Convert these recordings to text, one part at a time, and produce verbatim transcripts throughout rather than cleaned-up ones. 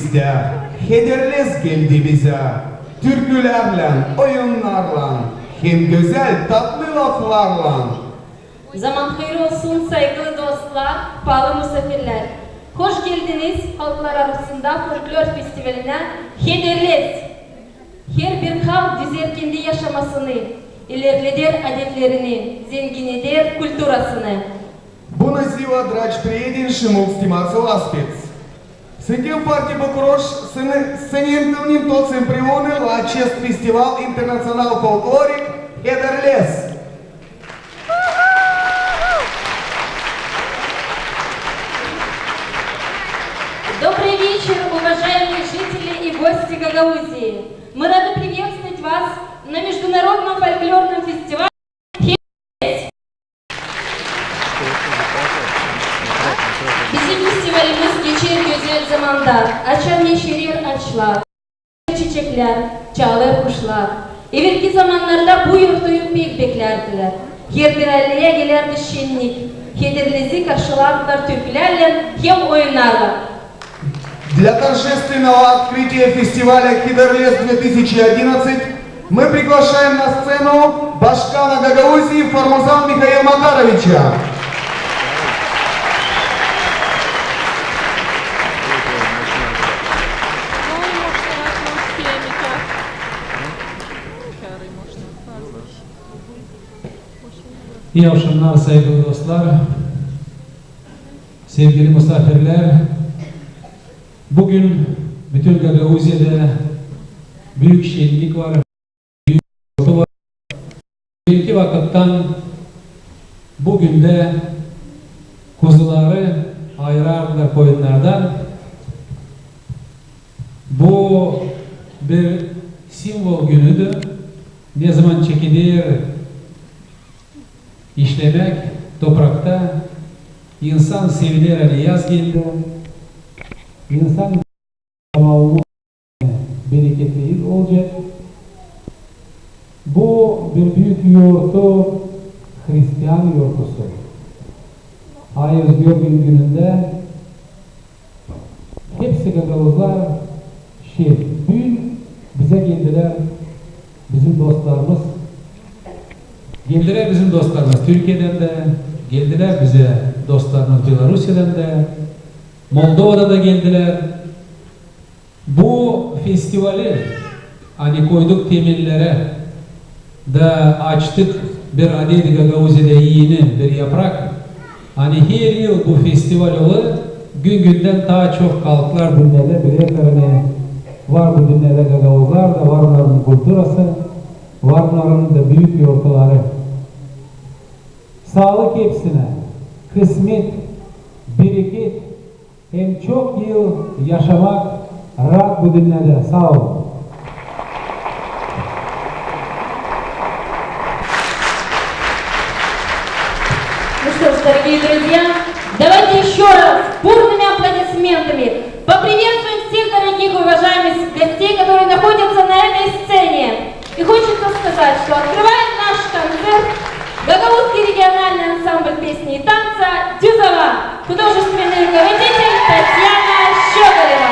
Bizä Hederlez geldi bizä, türkülärlän, oyunnarlan hem gözäl, tatlı laflarlan. Zaman hayır olsun, saygılı dostlar, paalı musaafirlär! Hoş geldiniz halklar arasında folklor festivalinä Hederlez! Herbir halk düzer kendi yaşamasını, ilerleder adetlerini, zengin eder kulturasını. Bună ziua, dragi prieteni și mulți stimați oaspeți! Suntem foarte bucuroși să ne, să ne întâlnim toți împreună la acest festival internațional folcloric Hederlez. Добрый вечер, уважаемые жители и гости Гагаузии! Мы рады приветствовать вас на международном фольклорном фестивале. Bizim festivalimiz geçer gözäl zamanda, açan yeşerer aaçlar, çiçeklär, çalêr kuşlar. Evelki zamannarda bu yortuyu pek beklärdilär. Her bir ayleyä gelärdi şennik, Hederlezi karşılardılar türkülärlän hem oyunnarlan. Для торжественного открытия фестиваля «Хедерлез две тысячи одиннадцать» мы приглашаем на сцену Башкана Гагаузии Формузан Михаила Макаровича. İi avşamnar, saygılı dostlar, sevgili musaafirlär. Büün bütün Gagauziyada büük şennik var, büük yortu var. Evelki vakıttan bu gündä kuzuları ayırardılar koyunnardan. Bu bir simvol günüdür. Ne zaman çekeder işlemäk toprakta, insan seviner, ani yaz geldi. İnsan bereketli yıl olacek. Bu bir büük yortu, hristian yortusu. Ay Özgürlüün günündä hepsi gagauzlar, şey, büün bizä geldilär bizim dostlarımız. Geldilär bizim dostlarımız Türkiyedän dä, geldilär bizä dostlarımız Belorusiyadan da, Moldovadan da geldilär. Bu festivali, ani koyduk temelleri da açtık bir adet Gagauziyada, eni bir yaprak. Ani her yıl bu festival olêr, gün-gündän taa çok halklar dünnedä bilerlär, ani var bu dünnedä gagauzlar da, var onnarın kulturası, var onnarın da büük yortuları. Saalık hepsinä, kısmet, bereket hem çok yıl yaşamak raat bu dünnedä. Saa olun. Ну что ж, дорогие друзья, давайте ещё раз бурными аплодисментами поприветствуем всех дорогих и уважаемых гостей, которые находятся на этой сцене. И хочется сказать, что открывает наш концерт Гагаузский региональный ансамбль песни и танца «Дюзова», художественный руководитель Татьяна Щеголева,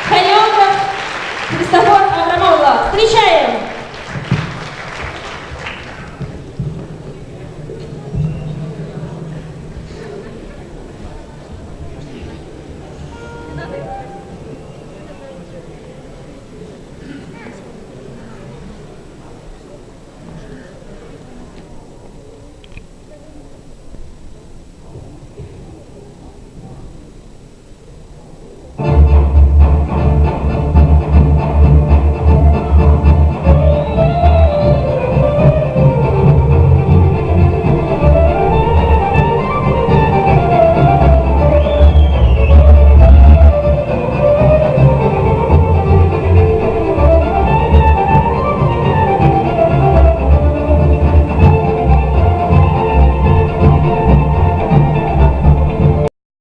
хореограф Христофор Абрамоглу. Встречаем!